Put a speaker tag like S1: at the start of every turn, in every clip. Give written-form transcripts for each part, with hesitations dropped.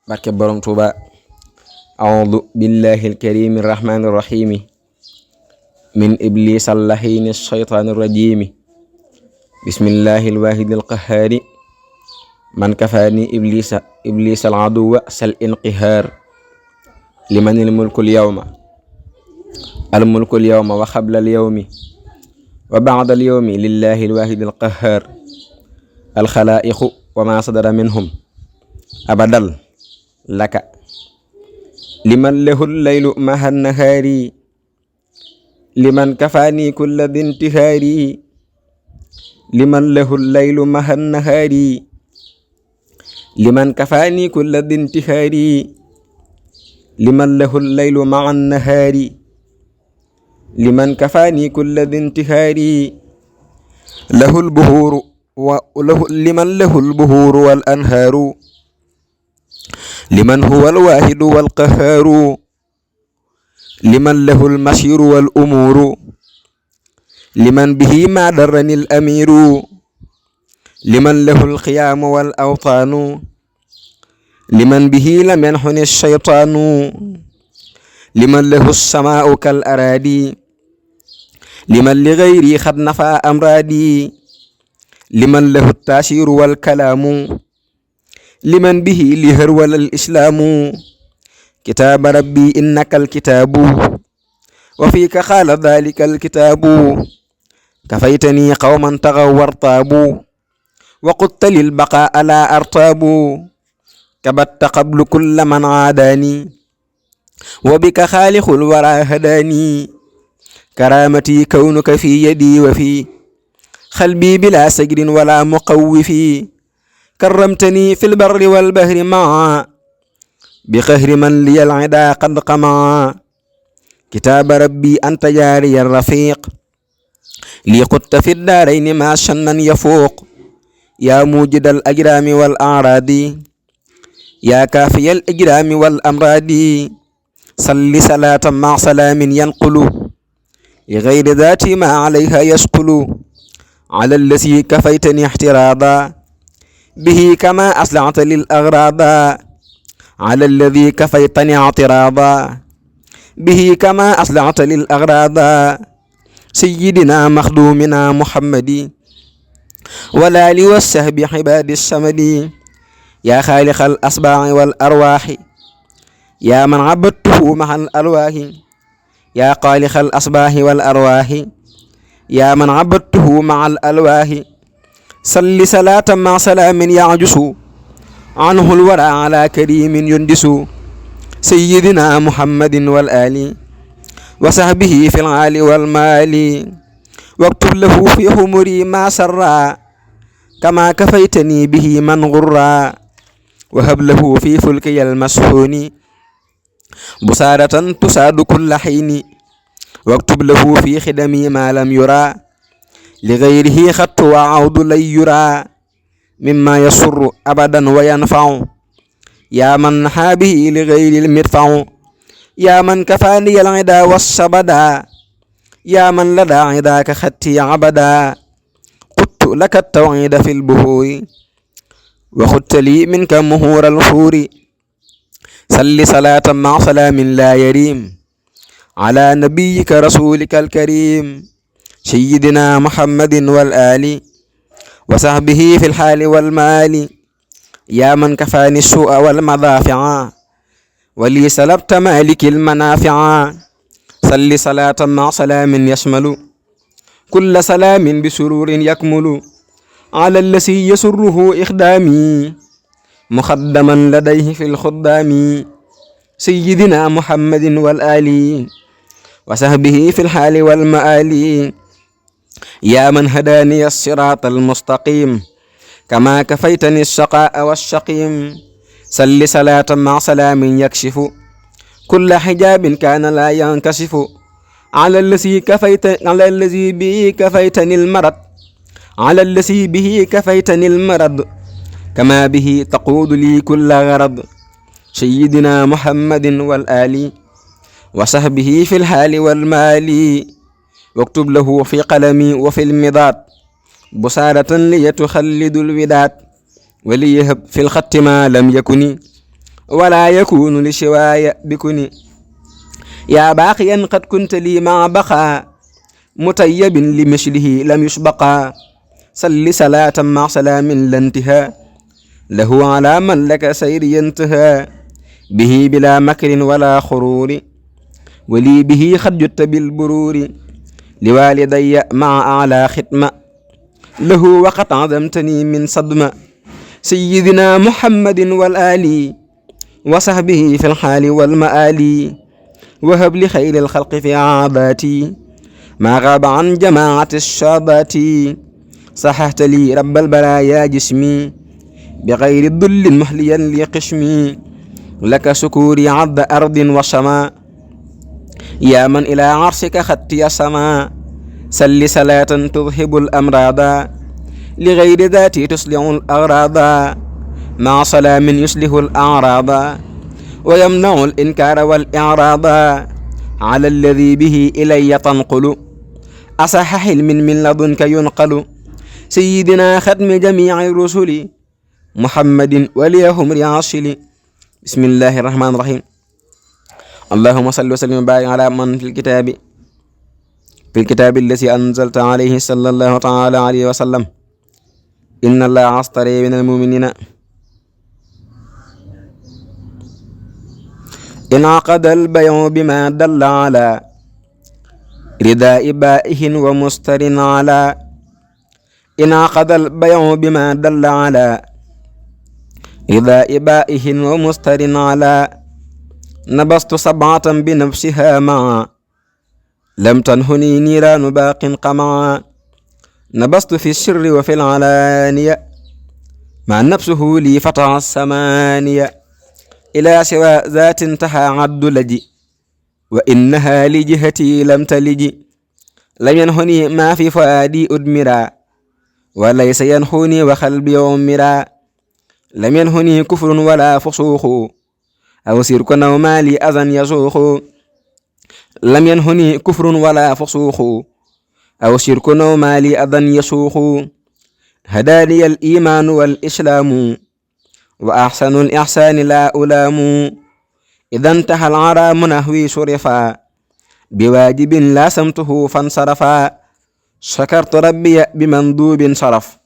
S1: barke borom Tuuba. A'udhu billahi al-karimi ar-rahmani ar-rahimi min iblis al-lahini ash-shaytani ar-rajimi. Bismillahi al-wahidi al-qahhari man kafani iblis al-aduwa sal inqihar. Liman al-mulku al-yawma wa qabla al-yawmi wa ba'da al-yawmi lillahi al-wahidi al-qahhar. Al-khalaiqu wa ma sadara minhum abadal laka liman lahu al-laylu maha an-nahari liman kafani kulla dhintihari. Liman lahu al-laylu maha an-nahari liman kafani kulla dhintihari. Liman lahu al-laylu ma'a an-nahari liman kafani kulla dhintihari. Lahu al-buhuru wa liman lahu al-buhuru wal anharu liman huwa al-wahidu wal qahharu. Liman lahu al-mashiru wal umuru liman bihi ma darrani al-amiru. Liman lahu al-qiyamu wal awtanu liman bihi lam yanhuni ash-shaytanu. Liman lahu as-sama'u kal aradi liman li ghayri qad nafa amradi. Liman lahu at-tashiru wal kalamu liman bihi li harwal al-islamu. Kitaba rabbi innaka al-kitabu wa fika qala dhalika al-kitabu. Kafaytani qawman taghaw wartabu wa qulta lil baqa'a la artabu. kabatta qablu kulla man aadani wa bika khaliqul wara hadani. karamati kaunuka fi yadi wa fi qalbi bila sajrin wala muqawwifi. كرمتني في البر والبحر معا بقهر من لي العدا قد قمعا. كتاب ربي أنت جاري الرفيق لي قدت في الدارين ما شنا يفوق. يا موجد الأجرام والأعراض يا كافي الإجرام والأمراض. صل صلاة مع سلام ينقل لغير ذاتي ما عليها يسقل. على الذي كفيتني احتراضا به كما أصلعت للأغراض. على الذي كفيتني اعتراضا به كما أصلعت للأغراض. سيدنا مخدومنا محمد والآل والصحب عباد الصمد. يا خالق الأصباع والأرواح يا من عبدته مع الألواح. يا خالق الأصباح والأرواح يا من عبدته مع الألواح. صل صلاة مع سلام يعجس عنه الورى على كريم يندس. سيدنا محمد والآل وصحبه في العال والمال. واكتب له في همري ما سرا كما كفيتني به من غرا. وهب له في فلكي المسحون بصارة تساد كل حين. واكتب له في خدمي ما لم يرى لغيره خط وعود لن يرى مما يسر أبدا وينفع. يا من نحى به لغير المدفع. يا من كفاني العدا والسبدا يا من لدى عداك خطي عبدا. قلت لك التوعيد في البهور وخدت لي منك مهور الخور. صل صلاة مع سلام لا يريم على نبيك رسولك الكريم. سيدنا محمد والآل وصحبه في الحال والمال. يا من كفاني السوء والمضافع ولي سلبت مالك المنافع. صل صلاة مع سلام يشمل كل سلام بسرور يكمل. على الذي يسره إخدامي مخدما لديه في الخدام. سيدنا محمد والآل وصحبه في الحال والمآل. يا من هداني الصراط المستقيم كما كفيتني الشقاء والشقيم. صل صلاة مع سلام يكشف كل حجاب كان لا ينكشف. على الذي به كفيتني المرض على الذي به كفيتني المرض كما به تقود لي كل غرض. سيدنا محمد والآل وصحبه في الحال والمال. واكتب له في قلمي وفي المضاد بصارة ليتخلد الوداد وليهب في الخط ما لم يكن ولا يكون لشواي بكني يا باقيا قد كنت لي مع بقى مطيب لمثله لم يسبقا صل صلاة مع سلام لا انتهاء له على من لك سير ينتهى به بلا مكر ولا خرور ولي به قد جدت بالبرور لوالدي مع أعلى ختمة له وقد عظمتني من صدمة سيدنا محمد والآل وصحبه في الحال والمآل وهب لخير الخلق في عاباتي ما غاب عن جماعة الشابات صححت لي رب البرايا جسمي بغير الذل محليا لي قشمي لك سكوري عض أرض وسماء يا من إلى عرشك خطي السماء سل صلاة تذهب الأمراض لغير ذاتي تصلح الأغراض مع سلام يصلح الأعراض ويمنع الإنكار والإعراض على الذي به إلي تنقل أصح حلم من لدنك ينقل سيدنا ختم جميع الرسل محمد وليهم رعاشل بسم الله الرحمن الرحيم اللهم صل وسلم وبارك على من في الكتاب الذي أنزلت عليه صلى الله تعالى عليه وسلم إن الله اشترى من المؤمنين انعقد البيع بما دل على رداء بائه ومستر على انعقد البيع بما دل على رداء بائه ومستر على نبست سبعة بنفسها معا لم تنهني نيران باق قمعا نبست في السر وفي العلانية مع نفسه لي فتح السمانية إلى سوى ذات انتهى عد لجي وإنها لجهتي لم تلجي لم ينهني ما في فؤادي أدمرا وليس ينهني وقلبي عمرا لم ينهني كفر ولا فسوق أو سرك أو مالي أذى يسوق لم ينهني كفر ولا فسوق أو شرك أو مالي أذى يسوق هداني الإيمان والإسلام وأحسن الإحسان لا ألام إذا انتهى العرام نهوي شرفا بواجب لا سمته فانصرفا شكرت ربي بمندوب صرف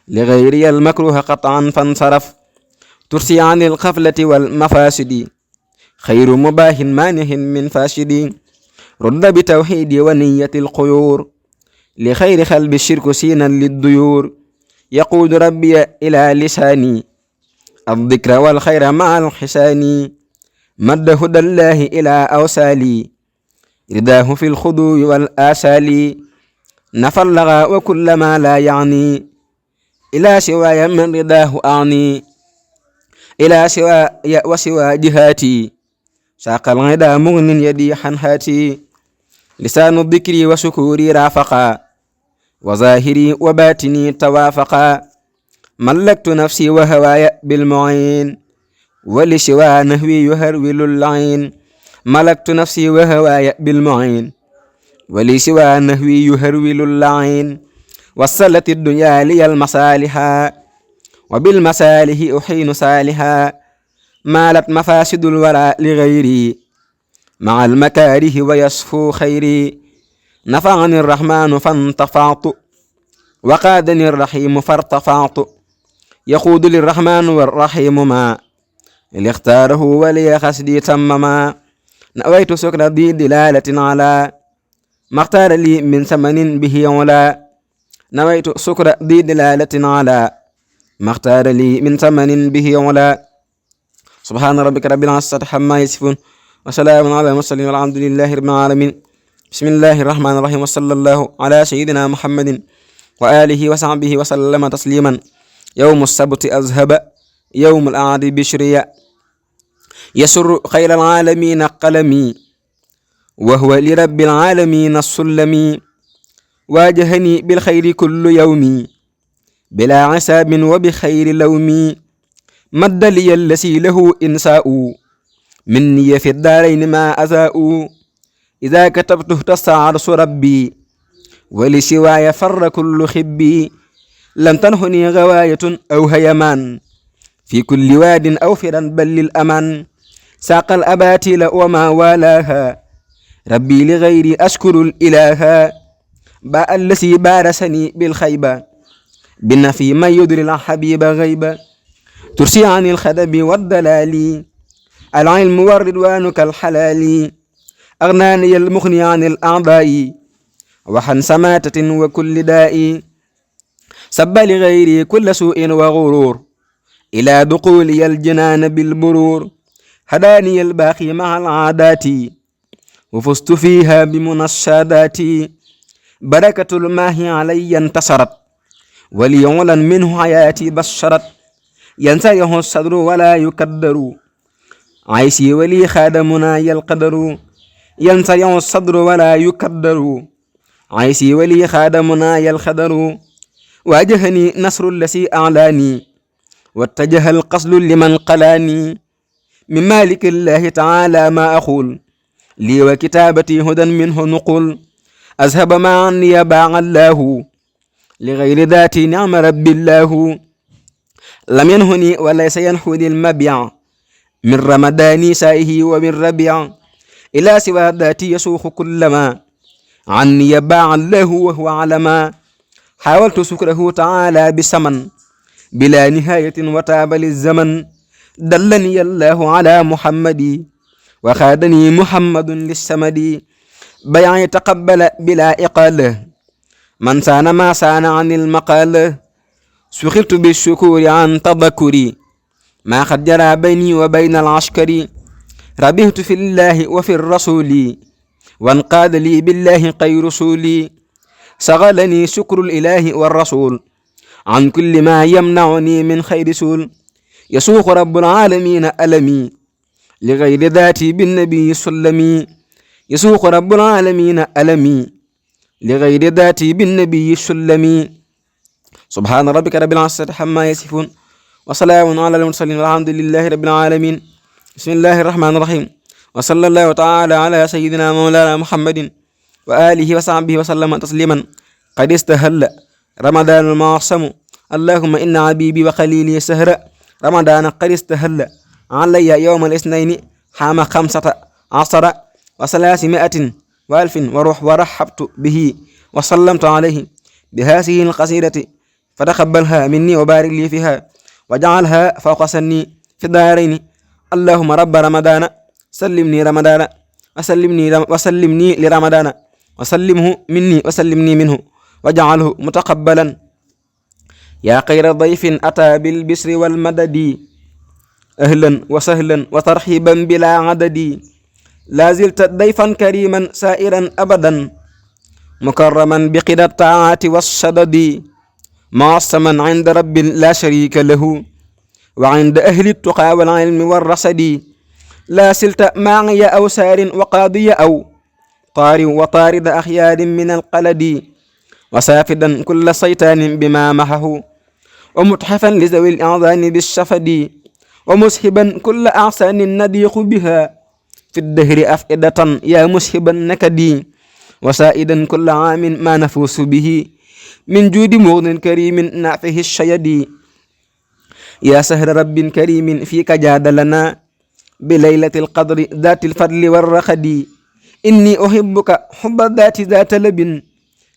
S1: لغيري المكروه قطعا فانصرف ترسي عن القفلة والمفاسد خير مباه مانه من فاسد رد بتوحيد ونية القيور لخير خلب الشرك سينا للديور يقود ربي إلى لساني الذكر والخير مع الحسان مد هدى الله إلى أوسالي رداه في الخضوع والآسال نفى اللغى وكل ما لا يعني إلى سواي من رداه أعني إلى سواي وسوى جهاتي ساق الغدا مغن يدي حنهاتي لسان الذكر وشكوري رافقا وظاهري وباتني توافقا ملكت نفسي وهواي بالمعين ولسوى نهوي يهرول اللعين ملكت نفسي وهواي بالمعين ولسوى نهوي يهرول اللعين وصلت الدنيا لي المصالح وبالمصالح أحين صالحا مالت مفاسد الوراء لغيري مع المكاره ويصفو خيري نفعني الرحمن فانتفعت وقادني الرحيم فارتفعت يقود للرحمن والرحيم ما اللي اختاره ولي خسدي تمما نويت سكر ذي دلالة على ما اختار لي من ثمن به علا نويت سكر ذي دلالة على ما اختار لي من ثمن به علا سبحان ربك رب العزة عما يصفون وسلام على المرسلين والحمد لله رب العالمين بسم الله الرحمن الرحيم وصلى الله على سيدنا محمد وآله وصحبه وسلم تسليما يوم السبت أذهب يوم الأعد بشريا يسر خير العالمين قلمي وهو لرب العالمين السلمي واجهني بالخير كل يومي بلا عساب وبخير لومي مد لي الذي له إنساء مني في الدارين ما أذاء إذا كتبته تستعرس ربي ولسواي فر كل خبي لم تنهني غواية أو هيمان في كل واد أوفرا بل للأمان ساق الأباتيل وما والاها ربي لغيري أشكر الإله باء الذي بارسني بالخيبة بالنفي من يدري الحبيب غيبة ترسي عن الخدب والدلال العلم والرضوان كالحلال أغناني المغني عن الأعضاء وحن سماتة وكل داء سب لغيري كل سوء وغرور إلى دخولي الجنان بالبرور هداني الباقي مع العادات وفزت فيها بمنشدات بركة الماء علي انتصرت وليعلن منه حياتي بشرت ينسيه الصدر ولا يكدر عيسي ولي خادمنا القدر ينسيه الصدر ولا يكدر عيسي ولي خادمنا الخدر واجهني نصر الذي أعلاني واتجه القصد لمن قلاني من مالك الله تعالى ما أقول لي وكتابتي هدى منه نقول أذهب ما عني باع الله لغير ذاتي نعم رب الله لم ينهني وليس ينحني المبيع من رمضان سائه ومن ربيع إلى سوى ذاتي يسوق كلما عني باع الله وهو علما حاولت سكره تعالى بسمن بلا نهاية وتاب للزمن دلني الله على محمد وخادني محمد للسمد بيعي تقبل بلا إقالة من سان ما سان عن المقال سخرت بالشكور عن تذكري ما قد جرى بيني وبين العسكر ربحت في الله وفي الرسول وانقاد لي بالله خير رسولي شغلني شكر الإله والرسول عن كل ما يمنعني من خير سول يسوق رب العالمين ألمي لغير ذاتي بالنبي سلمي يسوق رب العالمين ألمي لغير ذاتي بالنبي سلمي سبحان ربك رب العزة عما يصفون وسلام على المرسلين والحمد لله رب العالمين بسم الله الرحمن الرحيم وصلى الله تعالى على سيدنا مولانا محمد وآله وصحبه وسلم تسليما قد استهل رمضان المعصم اللهم إن عبيبي وخليلي سهر رمضان قد استهل علي يوم الاثنين حام 15 و300 وألف وروح ورحبت به وسلمت عليه بهذه القصيدة فتقبلها مني وبارك لي فيها وجعلها فوق سني في الدارين اللهم رب رمضان سلمني رمضان وسلمني لرمضان وسلمه مني وسلمني منه وجعله متقبلا يا خير ضيف أتى بالبشر والمدد أهلا وسهلا وترحيبا بلا عدد لا زلت ضيفا كريما سائرا أبدا مكرما بقدر الطاعات والشدد معصما عند رب لا شريك له وعند أهل التقى والعلم والرصد لا سلت معي أو سار وقاضي أو طار وطارد أخيار من القلد وسافدا كل شيطان بما محه ومتحفا لذوي الأعذان بالشفد ومسحبا كل أعسان نديق بها في الدهر أفئدة يا مسحب النكد وسائدا كل عام ما نفوس به من جود مغن كريم نعفه الشيد يا سهر رب كريم فيك جاد لنا بليلة القدر ذات الفضل والرخد إني أحبك حب الذات ذات لب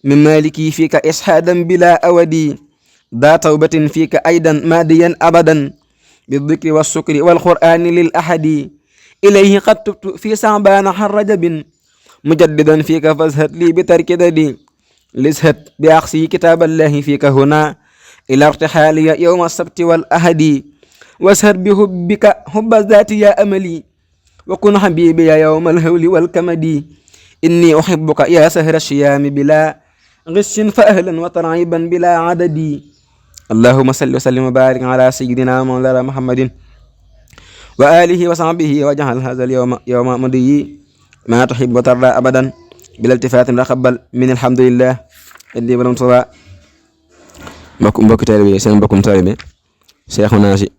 S1: من مالكي فيك إسحادا بلا أودي ذا توبة فيك أيضا ماديا أبدا بالذكر والشكر والقرآن للأحد إليه قد تبت في صعبان حر رجب مجددا فيك فازهد لي بترك ددي لازهد بأقصي كتاب الله فيك هنا إلى ارتحالي يوم السبت والأحد واسهد بحبك حب الذات يا أملي وكن حبيبي يوم الهول والكمد إني أحبك يا سهر الشيام بلا غش فأهلا وترعيبا بلا عدد اللهم صل وسلم وبارك على سيدنا مولانا محمد وآله وصحبه وجعل هذا اليوم يوم مضي ما تحب وترضى أبدا بلا التفات رقبل من الحمد لله ادي برم صلاة mbokk taalibe seen mbokkum taalibe Seexuna Si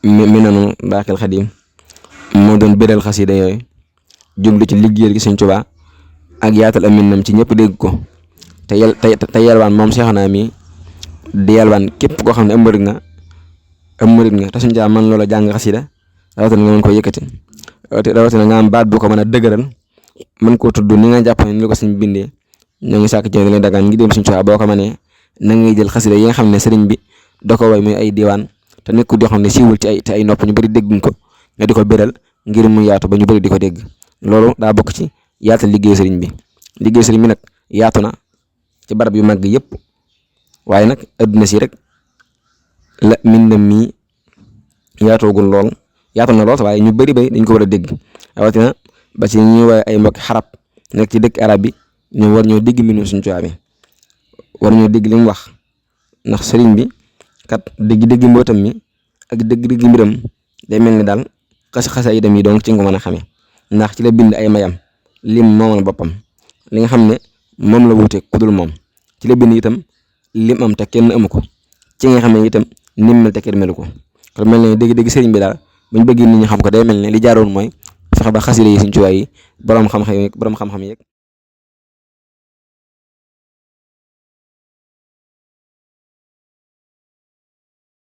S1: Minanu Baaxil Xadim moo doon béral xasida yooyu jublu ci liggéeyal gi Sëñ Tuubaa ak yaatal aminam ci ñëpp dégg ko te yalwaan moom Seexuna mi di yalwaan képp koo xam ne ëmbër nga am murid nga te Sëñ Tuubaa man loola jàng xasida rawatina nga mën ko yëkkati rawatina nga am baat bu ko mën a dëgëral mën koo tudd ni nga jàpp ne ni la ko sëñ bindee ñoo ngi sàkk ci leen dagaan ngi dem Sëñ Tuubaa boo ko mënee na ngay jël xasida yi nga xam ne sëriñ bi da ko way muy ay diwaan te nekkul yoo xam ne siiwul ci ay nopp ñu bëri dégguñ ko nga di ko béral ngir mu yaatu ba ñu bëri di ko dégg loolu daa bokk ci yaatal liggéeyu sëriñ bi nag yaatu na ci barab yu mag yëpp waaye nag adduna si rek la mbindam mi yaatoogul lool yaatu na lool waaye ñu bëri dañ ko war a dégg rawatina ba ci ñuy waaye ay mbokki xarab nekk ci dëkk arab bi ñu war ñoo dégg mbindum Sëñ Tuubaa bi war ñoo dégg li mu wax ndax sëriñ bi kat dégg mbootam mi ak dégg mbiram day mel ni daal xasa yi dem yi donc ci nga mën a xamee ndax ci la bind ay mayam lim moomal boppam li nga xam ne moom la wuute ku dul moom ci la bind itam lim am te kenn amu ko ci nga xam ne itam nim mel te kenn melu ko kon mel ne dégg sëriñ bi daal buñ bëgg nit ñi xam ko day mel ne li jaaroon mooy fexe ba xasida yi Sëñ Tuubaa yi borom xam-xam yeeg